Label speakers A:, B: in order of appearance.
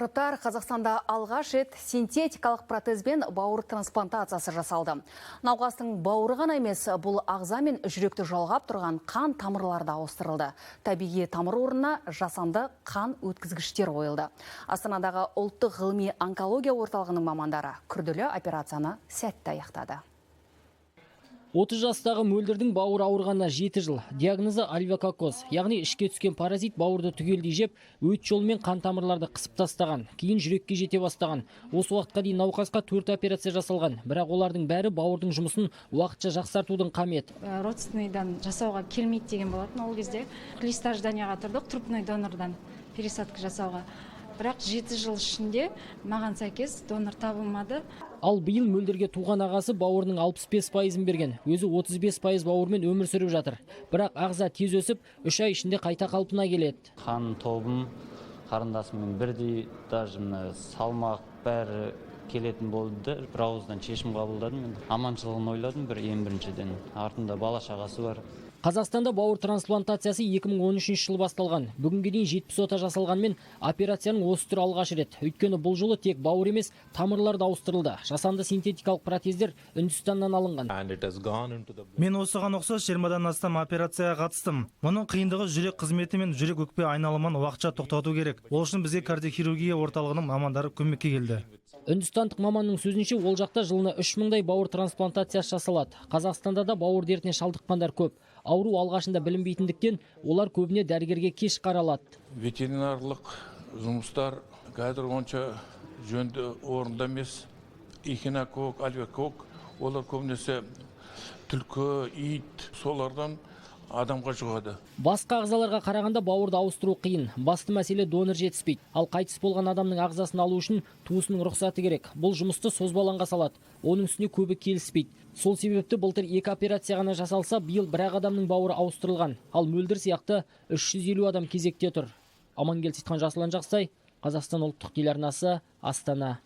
A: Тақырыптар. Қазақстанда алғаш рет синтетикалық протезбен бауыр трансплантациясы жасалды. Науқастың бауыры ғана емес, бұл ағза мен жүректі жалғап тұрған қан тамырлары да ауыстырылды. Табиғи тамыр орнына жасанды қан өткізгіштер қойылды. Астанадағы ұлттық ғылыми онкология орталығының мамандары күрделі операцияны сәтті аяқтады.
B: 30 жастағы Мөлдірдің бауыры ауырғанына 7 жыл. Диагнозы альвеококкоз, яғни ішке түскен паразит бауырды түгелдей жеп, өт жолымен қан тамырларды қысып тастаған, кейін жүрекке жете бастаған. Осы уақытқа дейін науқасқа 4 операция жасалған, бірақ олардың бәрі бауырдың жұмысын уақытша жақсартудың қамы еді.
C: Родственныйдан жасауға келмейді деген болатын ол кезде. Лист ожиданияға тұрдық, трупный донордан пересадка жасауға. Бірақ 7 жыл ішінде маған сәйкес донор табылмады.
B: Ал биыл Мөлдірге туған ағасы бауырының 65%-ын берген. Өзі 35% бауырмен өмір сүріп жатыр. Бірақ ағза тез өсіп, 3 ай ішінде қайта қалпына келеді.
D: Қан тобым қарындасыммен бірдей, даже мына салмақ, бәрі келетін болды да, бір ауыздан шешім қабылдадым. Енді аманшылығын ойладым бір, ең біріншіден, артында бала шағасы бар.
B: Қазақстанда бауыр трансплантациясы 2013 жылы басталған. Бүгінге дейін 70 ота жасалғанмен, операцияның осы түрі алғаш рет. Өйткені бұл жолы тек бауыр емес, тамырлар да ауыстырылды. Жасанды синтетикалық протездер Үндістаннан алынған.
E: And it has gone into the
F: Мен осыған ұқсас 20-дан астам операцияға қатыстым. Мұның қиындығы – жүрек қызметі мен жүрек өкпе айналымын уақытша тоқтату керек. Ол үшін бізге кардиохирургия орталығының мамандары көмекке келді.
B: Үндістандық маманның сөзінше, ол жақта жылына 3 мыңдай бауыр трансплантациясы жасалады. Қазақстанда да бауыр дертіне шалдыққандар көп. Ауру алғашында білінбейтіндіктен, олар көбіне дәрігерге кеш қаралады.
G: Ветеринарлық жұмыстар қазір онша жөнді орында емес. Эхинококк, альвеококк, олар көбінесе түлкі, ит, солардан адамға жұғады.
B: Басқа ағзаларға қарағанда бауырды ауыстыру қиын. Басты мәселе – донор жетіспейді. Ал қайтыс болған адамның ағзасын алу үшін туысының рұқсаты керек. Бұл жұмысты созбалаңға салады. Оның үстіне көбі келіспейді. Сол себепті былтыр екі операция ғана жасалса, биыл бір-ақ адамның бауыры ауыстырылған. Ал Мөлдір сияқты 350 адам кезекте тұр. Амангелді Сейітхан, Жасұлан Жақсай, Қазақстан ұлттық телеарнасы, Астана.